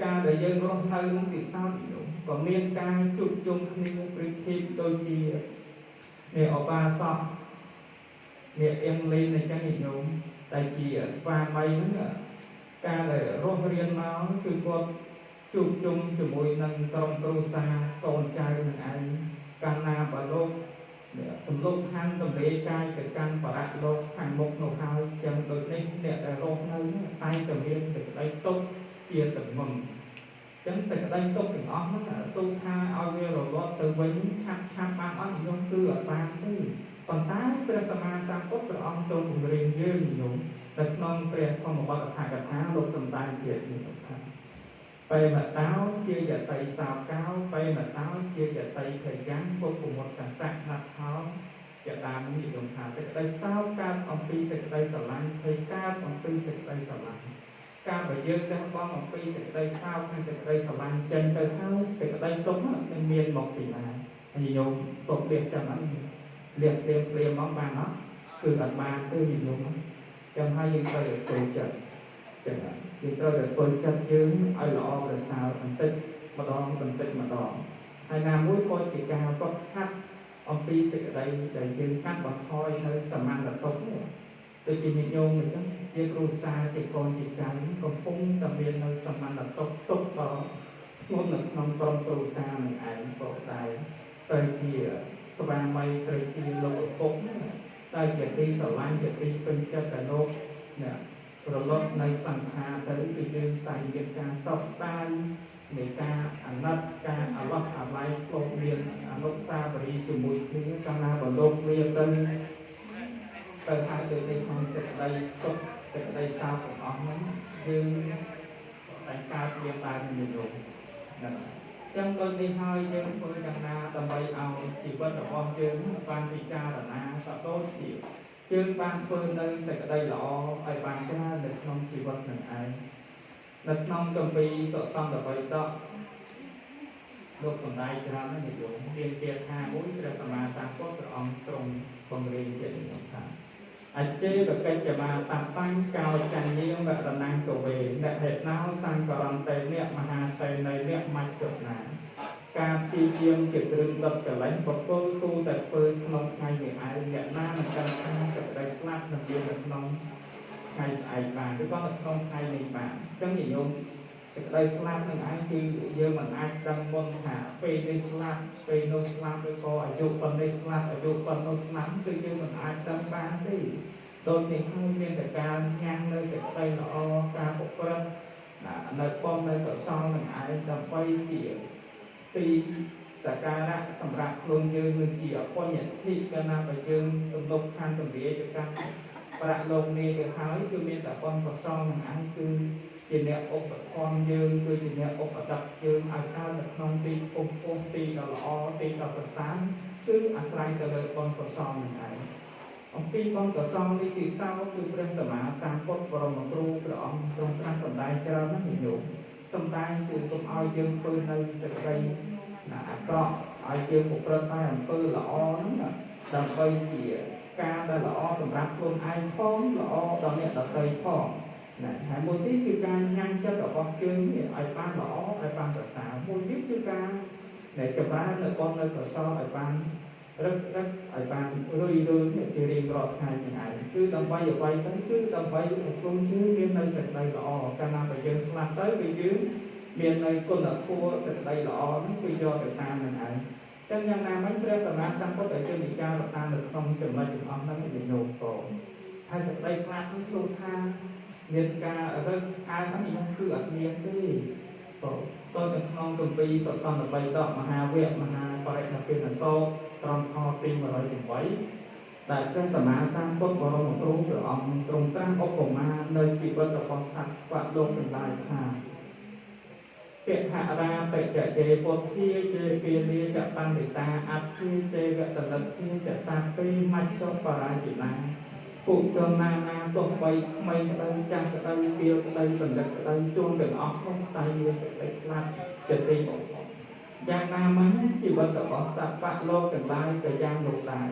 ការដែលយើងរស់នៅនឹងពិសោធន៍ញោមក៏មានការជួបជុំគ្នាប្រៀបធៀបដូចជានេះអបាសកនេះអៀងលីនអញ្ចឹងញោមតែជាស្វាមីហ្នឹងការដែលរស់រៀនមកគឺគាត់ជួបជុំជាមួយនឹងក្រុមគ្រួសារកូនចៅនឹងឯងកាលណាបើលោកទំលុកខាងទំលាយកាយទៅកាន់បរៈលោកខាងមុខនោះហើយចឹងដូចនេះអ្នកដែលរស់នៅតែតែមានសេចក្តីទុក្ខជាទម្ងន់ចឹងសេចក្តីទុក្ខទាំងអស់ហ្នឹងសូមថាឲ្យវារលត់ទៅវិញឆាប់ឆាប់បានអត់ញោមគឺអត់បានទេប៉ុន្តែព្រះសម្មាសម្ពុទ្ធព្រះអង្គទ្រង់បង្រៀនយើងញោមនៅក្នុងព្រះធម្មបទអត្ថកថាលោកសម្ដែងជានេះថាបេមតោជាយតីសោកោបេមតោជាយតីភយ៉ាងពុទ្ធមុត្តសៈណថោជាដើមនេះយំថាសេចក្តីសោកកើតអំពីសេចក្តីស្រឡាញ់ភ័យកើតអំពីសេចក្តីស្រឡាញ់ការបើយើងលះបង់អំពីសេចក្តីសោកនិងសេចក្តីស្រឡាញ់ចេញទៅហើយសេចក្តីទុក្ខនឹងមានមកពីណាហើយញោមទុកលះចាំអត់លះភ្លាមភ្លាមមកបានអត់គឺអត់បានទេញោមចឹងហើយយើងត្រូវតែធ្វើចិត្តចឹងយើងត្រូវតែធ្វើចិត្តយើងឲ្យល្អប្រសើរបន្តិចម្ដងបន្តិចម្ដងហើយណាមួយក៏ជាការវឹកហាត់អំពីសេចក្តីដែលយើងកាត់បន្ថយនៅសមានទុក្ខនេះដូចជាញាតិញោមអញ្ចឹងជាគ្រួសារជាកូនជាចៅកំពុងតែមាននៅសមានទុក្ខទុក្ខដ៏ធ្ងន់នៅក្នុងក្រុមគ្រួសារនឹងឯងក៏ដែរត្រូវជាស្វាមីត្រូវជាលោកឪពុកហ្នឹងតែជាទីស្រឡាញ់ជាទីពេញចិត្តតែលោកនេះរលត់នៃសង្ខារទៅគឺយើងតែមានការសោកស្ដាយនៃការអាណិតការអាឡោះអាល័យធ្លាប់មានអនុស្សាវរីយ៍ជាមួយគ្នាកាលណាបើលោកវាទៅទៅហើយដូចនេះក្នុងសេចក្តីទុក្ខសេចក្តីសោកទាំងអស់ហ្នឹងយើងតែកើតមានឡើងនៅលោកហ្នឹងចឹងដូចនេះហើយយើងធ្វើយ៉ាងណាដើម្បីឲ្យជីវិតរបស់យើងបានពិចារណាក៏ដូចជាយើងបានធ្វើនៅសេចក្តីល្អឲ្យបានច្រើននៅក្នុងជីវិតនឹងឯងនៅក្នុងគម្ពីរសុត្តន្តបិដកលោកសម្ដែងច្រើនណាស់ញាតិញោមមានគាថាមួយព្រះសម្មាសម្ពុទ្ធព្រះអង្គទ្រង់បង្រៀនជាញោមថាអចេវកិច្ចមាតបាញ់កោចញ្ញមរណង្គវេអ្នកហេតុណោសង្ករន្តេអ្នកមហាសេនីអ្នកមច្ចុណាការព្យាយាមជាគ្រឿងដុតកលែងបុគ្គលគូតែធ្វើក្នុងថ្ងៃនេះឯងអ្នកណាមិនដឹងថាសេចក្តីស្លាប់នឹងមាននៅក្នុងថ្ងៃស្អែកបានឬក៏នៅក្នុងថ្ងៃនេះបានអញ្ចឹងនិយមសេចក្តីស្លាប់នឹងឯងគឺយើងមិនអាចដឹងមុនថាពេលនេះស្លាប់ពេលនោះស្លាប់ឬក៏អាយុប៉ុណ្ណេះស្លាប់អាយុប៉ុណ្ណោះស្លាប់គឺយើងមិនអាចដឹងបានទេដូចនេះហើយមានតែការញ៉ាំងនៅសេចក្តីល្អការប្រព្រឹត្តនៅប៉ុននៅកុសលនឹងឯងដើម្បីជាទីសក្ការៈសម្រាប់ខ្លួនយើងនឹងជាអបញ្ញធិកាលណាបើយើងទំនុកខាងទម្រាយទៅកាន់ប្រាក់លោកនេះទៅហើយគឺមានតែប៉ុនកុសលនឹងឯងគឺ ជាអ្នកឧបត្ថម្ភយើងគឺជាអ្នកឧបត្ថម្ភយើងឲ្យកើតនៅក្នុងទីខ្ពង់ខ្ពស់ទីដ៏ល្អទីដ៏ប្រសើរគឺអាស្រ័យទៅលើបុណ្យកុសលនឹងឯងអំពីបុណ្យកុសលនេះទីសោគឺព្រះសម្មាសម្ពុទ្ធបរមគ្រូព្រះអង្គទ្រង់ត្រាស់សម្ដែងច្រើនណាស់ញោមសម្ដែងគឺកុំឲ្យយើងធ្វើនៅសេចក្តីអាក្រក់ឲ្យយើងប្រព្រឹត្តតែអំពើល្អហ្នឹងដើម្បីជាការដែលល្អសម្រាប់ខ្លួនឯងផងល្អដល់អ្នកដទៃផងណាហើយមួយទៀតគឺការញ៉ាំងចិត្តរបស់យើងនេះឲ្យបានល្អឲ្យបានប្រសើរមួយទៀតគឺការដែលចម្រើននៅបុណ្យនៅកុសលឲ្យបានរឹករឹកឲ្យបានរុយរឿយជារៀងរាល់ថ្ងៃនឹងឯងគឺដើម្បីអ្វីទៅគឺដើម្បីឲ្យខ្លួនយើងមាននៅសេចក្តីល្អកាលណាបើយើងស្លាប់ទៅគឺយើងមាននៅគុណធម៌សេចក្តីល្អហ្នឹងគឺយកទៅតាមនឹងឯងចឹងយ៉ាងណាមិញព្រះសម្មាសម្ពុទ្ធឲ្យយើងពិចារណានៅក្នុងចំណុចទាំងអស់ហ្នឹងនិយោគហើយសេចក្តីស្លាប់ហ្នឹងសួរថាមានការរើសអើងហ្នឹងគឺអត់មានទេបងតើនៅក្នុងគម្ពីរសតន្តបិដកមហាវគ្គមហាបរិនិព្វានសោតត្រង់ខទី108ដែលព្រះសម្មាសម្ពុទ្ធបរមគ្រូព្រះអង្គទ្រង់ត្រាស់ឧបមានៅជីវិតរបស់សត្វបលោកទាំងឡាយថាពហរាបច្ចជេពុទ្ធាជេពាលាចបណ្ឌិតាអព្យាជេវតនិធាចសាពេមច្ចបរាជិណាពួកជនណាណាទោះបីក្មេងក្តីចាស់ក្តីពាលក្តីបណ្ឌិតក្តីជួនទាំងអស់នោះតែមានសេចក្តីស្លាប់ជាទីបំផុតយ៉ាងណាមិញជីវិតរបស់សត្វបលោកទាំងឡាយក៏យ៉ាងនោះដែរ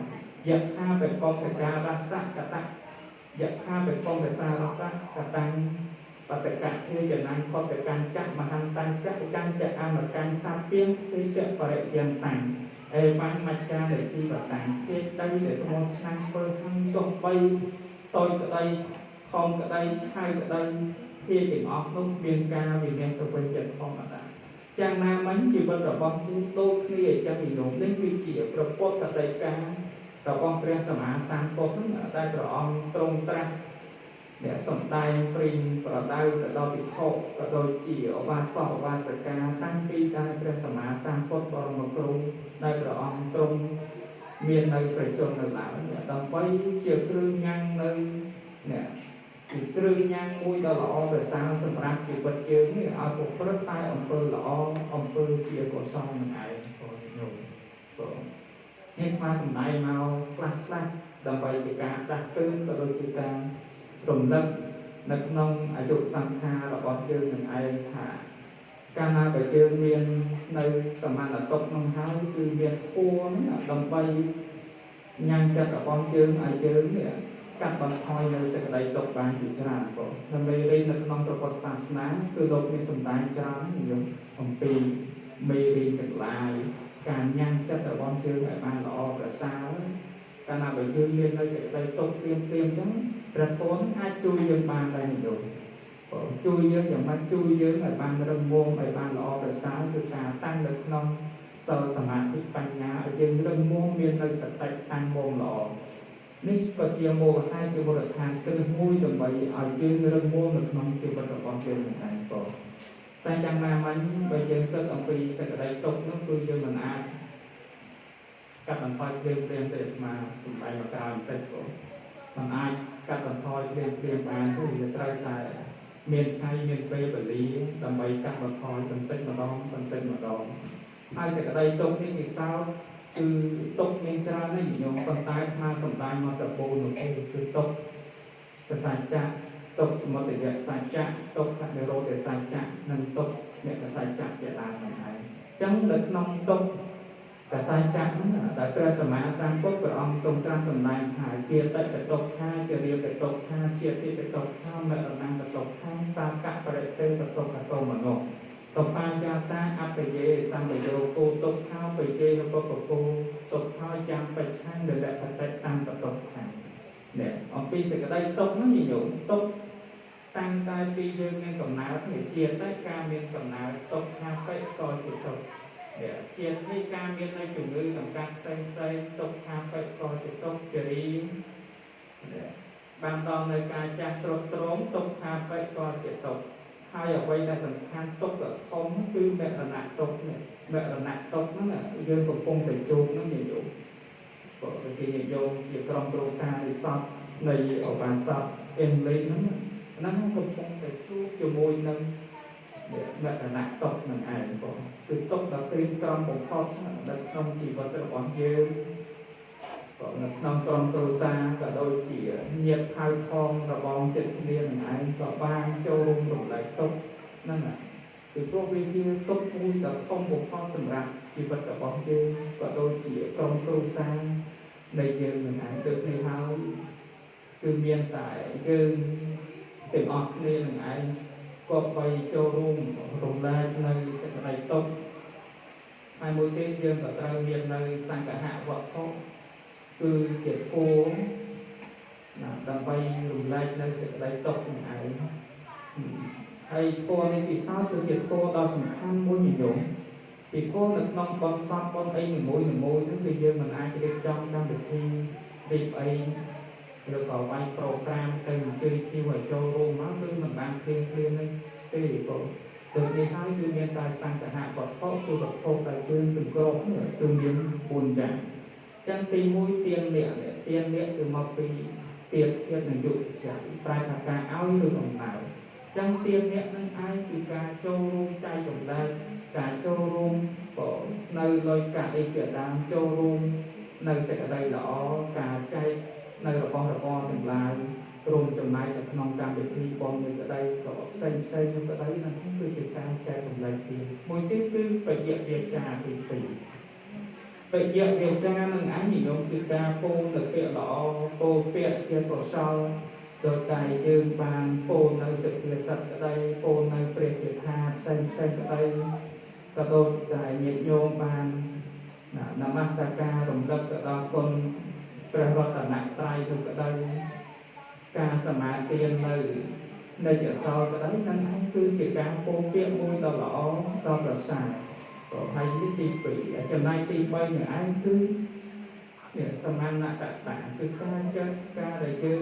យថាបកុំតការសកតយថាបកុំតសារតកតាំងបតកៈទេចនាងខតកញ្ចមហន្តញ្ចចញ្ចអមកញ្សាពីងទេចបរិយន្តាំងអេវ៉ាន់មច្ចានិជីវតាំងទេដីដែលស្មោះឆ្នាំធ្វើខាងទោះបីតូចក្តីខំក្តីឆៅក្តីភាទាំងអស់នោះមានការវិនិច្ឆ័យទៅវិញជាធម្មតាយ៉ាងណាមិញជីវិតរបស់យើងដូចគ្នាអញ្ចឹងនិយមនេះគឺជាប្រពុទ្ធកតិការបស់ព្រះសម្មាសម្ពុទ្ធហ្នឹងដែលព្រះអង្គទ្រង់ត្រាស់អ្នកសម្ដែងព្រិញប្រដៅទៅដល់ភិក្ខុក៏ដូចជាឧបាសកឧបាសិកាតាំងពីដែលព្រះសម្មាសម្ពុទ្ធបរមគ្រូដែលព្រះអង្គទ្រង់មាននៅព្រះជន្មនៅឡើយដើម្បីជាគ្រឿងញ៉ាំងនៅអ្នកជាគ្រឿងញ៉ាំងមួយដ៏ល្អប្រសើរសម្រាប់ជីវិតយើងនេះឲ្យប្រព្រឹត្តតែអំពើល្អអំពើជាកុសលនឹងឯងបងញោមបងនេះខ្វះកម្ដៅមកខ្លះខ្លះដើម្បីជាការដាស់តឿនក៏ដូចជាការរំលឹកនៅក្នុងអាយុសង្ខាររបស់យើងនឹងឯងថាកាលណាបើយើងមាននៅសមានតុក្នុងហើយគឺមានធម៌ហ្នឹងដើម្បីញ៉ាំងចិត្តរបស់យើងឲ្យយើងនេះកាត់បន្ថយនៅសេចក្តីទុក្ខបានជាច្រើនបងដើម្បីរៀននៅក្នុងព្រះពុទ្ធសាសនាគឺលោកមានសម្ដែងច្រើននិយមអំពីមេរៀនទាំងឡាយការញ៉ាំងចិត្តរបស់យើងឲ្យបានល្អប្រសើរកាលណាបើយើងមាននៅសេចក្តីទុក្ខព្រាមព្រាមអញ្ចឹងព្រះធម៌អាចជួយយើងបានដែរនិយមបងជួយយើងយ៉ាងម៉េចជួយយើងឲ្យបានរឹងមាំឲ្យបានល្អប្រសើរគឺការតាំងនៅក្នុងសិលសមាធិបញ្ញាឲ្យយើងរឹងមាំមាននៅសតិតាំងមុំល្អនេះក៏ជាមូលហេតុជាមូលដ្ឋានគ្រឹះមួយដើម្បីឲ្យយើងរឹងមាំនៅក្នុងជីវិតរបស់យើងនឹងឯងបងតែយ៉ាងណាមិញបើយើងគិតអំពីសេចក្តីទុក្ខនោះគឺយើងមិនអាចកាត់បន្ថយភ្លាមភ្លាមទេអាត្មាសម្ដែងមកក្រោយបន្តិចបងមិនអាចកាត់បន្ថយភ្លាមភ្លាមបានទេវាត្រូវតែមានថ្ងៃមានពេលវេលាដើម្បីកាត់បន្ថយបន្តិចម្ដងបន្តិចម្ដងហើយសេចក្តីទុក្ខនេះពិសោធន៍គឺទុក្ខមានច្រើនណាស់ញោមប៉ុន្តែអាត្មាសម្ដែងមកតបូលនោះទេគឺទុក្ខសច្ចៈទុក្ខសមុទយសច្ចៈទុក្ខនិរោធសច្ចៈនិងទុក្ខមគ្គសច្ចៈជាដើមហ្នឹងឯងអញ្ចឹងនៅក្នុងទុក្ខសច្ចៈហ្នឹងដែលព្រះសម្មាសម្ពុទ្ធព្រះអង្គទ្រង់ត្រាស់សម្ដែងថាជាតិកតុក្ខាជារាបតុក្ខាជាតិកតុក្ខាមរណងតុក្ខាសាកបរិទេបតុក្ខតោមនោតបាយាសាអបយេសម្បយោគោទុក្ខាបយេហបកោទុក្ខាចាំបច្ឆាំលបតិតាំងបតុក្ខានេះអំពីសេចក្តីទុក្ខហ្នឹងញោមទុក្ខតាំងតែពីយើងមានកំណើតនេះជាតិការមានកំណើតទុក្ខាបិក៏ជាទុក្ខជាតិនេះការមាននៅជំងឺតម្កាត់ផ្សេងផ្សេងទុក្ខាបិក៏ជាទុក្ខជរីបានដល់នៅការចាស់ទ្រុឌទ្រោមទុក្ខាបិក៏ជាទុក្ខហើយអ្វីដែលសំខាន់ទុក្ខដ៏ធំគឺមរណៈទុក្ខនេះមរណៈទុក្ខហ្នឹងយើងកំពុងតែជួបហ្នឹងញោមព្រោះគេនិយមជាក្រុមគ្រួសារនៃសពនៃឧបាសកអេមលីហ្នឹង ហ្នឹងកំពុងតែជួបជាមួយនឹងមរណៈទុក្ខនឹងឯងបងគឺទុក្ខដ៏ក្រៀមក្រំបំផុតនៅក្នុងជីវិតរបស់យើងក៏នៅក្នុងក្រុមគ្រួសារក៏ដូចជាញាតិផៅផងរបងចិត្តគ្នានឹងឯងក៏បានចូលរួមរំលែកទុក្ខហ្នឹងពីព្រោះវាជាទុក្ខមួយដ៏ធំបំផុតសម្រាប់ជីវិតរបស់យើងក៏ដូចជាក្រុមគ្រួសារនៃយើងនឹងឯងដូចនេះហើយគឺមានតែយើងទាំងអស់គ្នានឹងឯងក៏បីចូលរួមរំលែកនៅសេចក្តីទុក្ខហើយមួយទៀតយើងក៏ត្រូវមាននៅសង្ឃហវត្ថុគឺជាធម៌ណាដើម្បីរំលែកនៅសេចក្តីទុក្ខនឹងឯងហើយធម៌នេះពិសោធន៍គឺជាធម៌ដ៏សំខាន់មួយនិយមពីព្រោះនៅក្នុងបុណ្យសពបុណ្យអីនីមួយៗហ្នឹងគឺយើងមិនអាចរៀបចំកម្មវិធីរៀបអីឬក៏វាយប្រូក្រាមទៅអញ្ជើញភ្ញៀវឲ្យចូលរួមមកគឺមិនបានភ្លាមៗនេះទេបងដូចនេះហើយគឺមានតែសង្ឃហវត្ថុគឺវត្ថុដែលយើងសង្គ្រោះគឺមាន4យ៉ាងចឹងទី1ទានលក្ខទានលក្ខគឺមកពីទានធាតុនិងយុទ្ធច័យប្រែថាការឲ្យឬអំណោយចឹងទានលក្ខនឹងឯងគឺការចូលរួមចែករំលែកការចូលរួមក៏នៅលុយកាក់អីជាដើមចូលរួមនៅសេចក្តីល្អការចែកនៅរបស់របរទាំងឡាយរួមចំណែកនៅក្នុងកម្មវិធីបុណ្យមួយក្តីក៏ផ្សេងផ្សេងនោះក្តីนั่นគឺជាការចែករំលែកទៀតមួយទៀតគឺបយវាចាទី2បយវាចានឹងឯងនិយមគឺការពោលនៅពាក្យល្អពោលពាក្យជាកុសលដោយតែយើងបានពោលនៅសុភាសិតក្តីពោលនៅព្រះគាថាផ្សេងផ្សេងក្តីក៏ដូចតែញាតិញោមបាននមស្ការរំលឹកទៅដល់គុណព្រះរតនត្រ័យនោះក្តីការសមាទាននៅចសលក្តីនឹងឯងគឺជាការពោលពាក្យមួយដ៏ល្អដ៏ប្រសើរក៏ហើយនេះទី2ចំណែកទី3នឹងឯងគឺនេះសមានកតាគឺការចេះការដែលយើង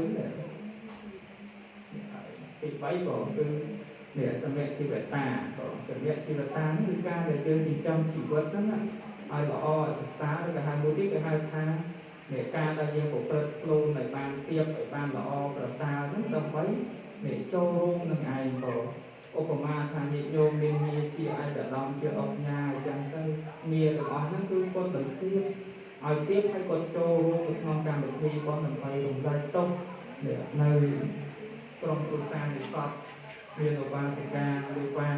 ទី3ក៏គឺនេះសមជីវតាក៏សមជីវតានេះគឺការដែលយើងចិញ្ចឹមជីវិតហ្នឹងឲ្យល្អឲ្យប្រសើរឬក៏ហៅមួយទៀតគេហៅថានៃការដែលយើងប្រព្រឹត្តខ្លួនឲ្យបានទៀបឲ្យបានល្អប្រសើរហ្នឹងដើម្បីនៃចូលរួមនឹងឯងក៏ឧបមាថាញាតិញោមមានងារជាឯកឧត្តមជាអុកញ៉ាអញ្ចឹងទៅងារទាំងអស់ហ្នឹងគឺគាត់បន្ទាបឲ្យទៀបឲ្យគាត់ចូលរួមនៅក្នុងកម្មវិធីបុណ្យដើម្បីរំលែកទុក្ខនៅក្រុមគ្រួសារនិស្សិតមានឧបាសិកាឬបាន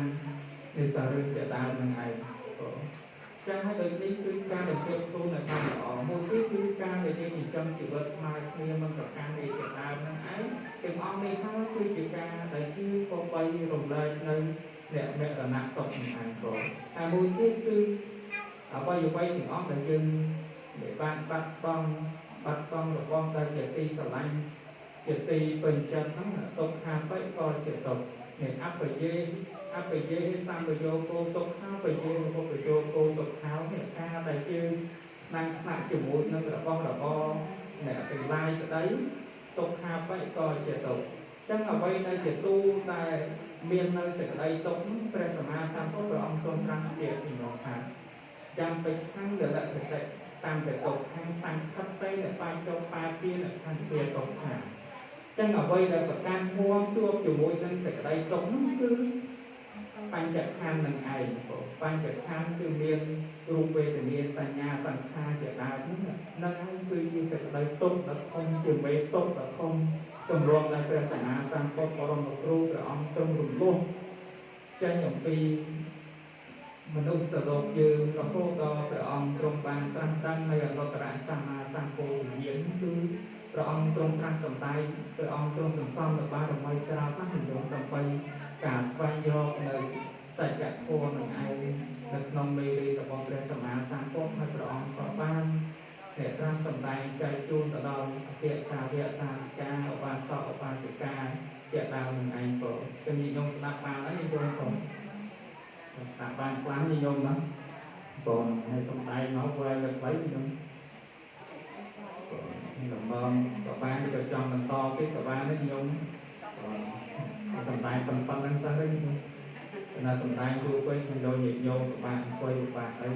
និស្សិតរឿងជាដើមនឹងឯងក៏ចឹងហើយដូចនេះគឺការបញ្ជាខ្លួនឲ្យបានល្អមួយទៀតគឺការដែលយើងចិញ្ចឹមជីវិតស្មើគ្នាមិនប្រកាន់អីជាដើមហ្នឹងឯងទាំងអស់នេះហើយគឺជាការដែលជឿក៏បីរំលែកនៅអ្នកមរណៈទុក្ខនឹងឯងក៏តែមួយទៀតគឺអ្វីអ្វីទាំងអស់ដែលយើងបានបាត់បង់របស់ដែលជាទីស្រឡាញ់ជាទីពេញចិត្តហ្នឹងទុក្ខាបិក៏ជាទុក្ខនៃអបយេអបយេសម្បយោគោទុក្ខាបយេឧបយោគោទុក្ខោនេះការដែលយើងខ្លាំងថ្នាក់ជាមួយនឹងរបស់របរអ្នកទាំងឡាយក្តីទុក្ខាបិក៏ជាទុក្ខចឹងអ្វីដែលជាទូដែលមាននៅសេចក្តីទុក្ខនោះព្រះសម្មាសម្ពុទ្ធព្រះអង្គទ្រង់ត្រាស់ជាពីនោះថាចាំបិឆាំលលខតិតាមតែទុក្ខខាងសង្ខិតទៅដែលបាចុះបាទានខន្ទាទុក្ខាចឹងអ្វីដែលប្រកាន់មួមជួបជាមួយនឹងសេចក្តីទុក្ខនោះគឺបញ្ចខណ្ឌនឹងឯងបញ្ចខណ្ឌគឺមានរូបវេទនាសញ្ញាសង្ខារជាដើមហ្នឹងឯងគឺជាសេចក្តីទុក្ខដ៏ធំជាមេទុក្ខដ៏ធំទម្រាំដែលព្រះសម្មាសម្ពុទ្ធបរមគ្រូព្រះអង្គទ្រង់រំលោះចេញអំពីមនុស្សលោកយើងរហូតដល់ព្រះអង្គទ្រង់បានត្រាស់ដឹងនៅអនុត្តរសម្មាសម្ពោធិញ្ញាណគឺព្រះអង្គទ្រង់ត្រាស់សម្ដែងព្រះអង្គទ្រង់សន្សំនៅបារមីច្រើនណាស់និយមដើម្បីការស្វែងរកនៅសច្ចធម៌នឹងឯងនៅក្នុងមេរៀនរបស់ព្រះសម្មាសម្ពុទ្ធហើយព្រះអង្គក៏បានអ្នកត្រាស់សម្ដែងចែកជូនទៅដល់អគ្គសាវកសាវិកាឧបាសកឧបាសិកាជាដើមនឹងឯងក៏ខ្ញុំនិយមស្ដាប់បានហើយនិយមក៏ស្ដាប់បានខ្លាំងនិយមណាបងហើយសម្ដែងមកវែងខ្លីនិយមលំងក៏បានក៏ចង់បន្តទៀតក៏បាននិយមសម្ដែងប៉ុណ្្នឹងសិនទៅណាសម្ដែងគូពេញខ្ញុំលោកញាតិញោមក៏បានអង្គុយបានអី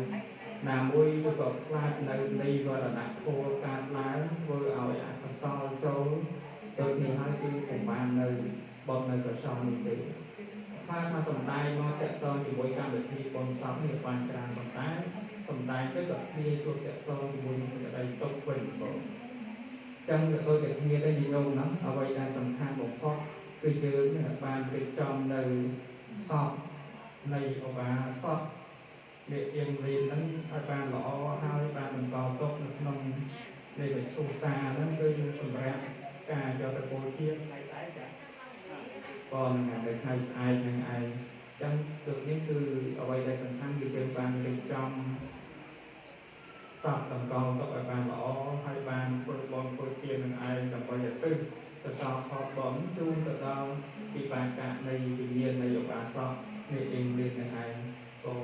ណាមួយឬក៏ខ្លាចនៅនៃវរណៈធម៌កើតឡើងធ្វើឲ្យអកុសលចូលដូចនេះហើយគឺពុំបាននៅ បទនៅ ថាសំដែងមកតកតជាមួយកម្មវិធីបុណ្យសពនេះបានច្រើនប៉ុន្តែសំដែងទៅក៏គ្នាជួបតកតជាមួយនឹងសេចក្តីទុក្ខវិញបងចឹងក៏ដូចតែគ្នាដែរញោមហ្នឹងអ្វីដែលសំខាន់បំផុតគឺយើងបានរៀបចំនៅសពនៃឧបាសកអ្នកអៀងលីនហ្នឹងឲ្យបានល្អហើយបានបន្តទុកនៅក្នុងនៃវិទ្យុសាហ្នឹងគឺសម្រាប់ការយកទៅបូជាថ្ងៃស្អែកចាបងនៅថ្ងៃស្អែកនឹងឯងចឹងលើកនេះគឺអ្វីដែលសំខាន់គឺយើងបានរៀបចំសពតម្កល់ទុកឲ្យបានល្អហើយបានធ្វើបុណ្យធ្វើទាននឹងឯងដើម្បីឲ្យទិសកសលផលបុណ្យជូនទៅដល់វិបាកនៃវិញ្ញាណនៃឧបាសកនៃអៀងលីននឹងឯងក៏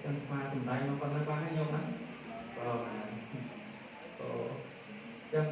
ចឹងស្មាសំដែងមកប៉ុណ្ណឹងបានហើយញោមណាបងក៏ចឹង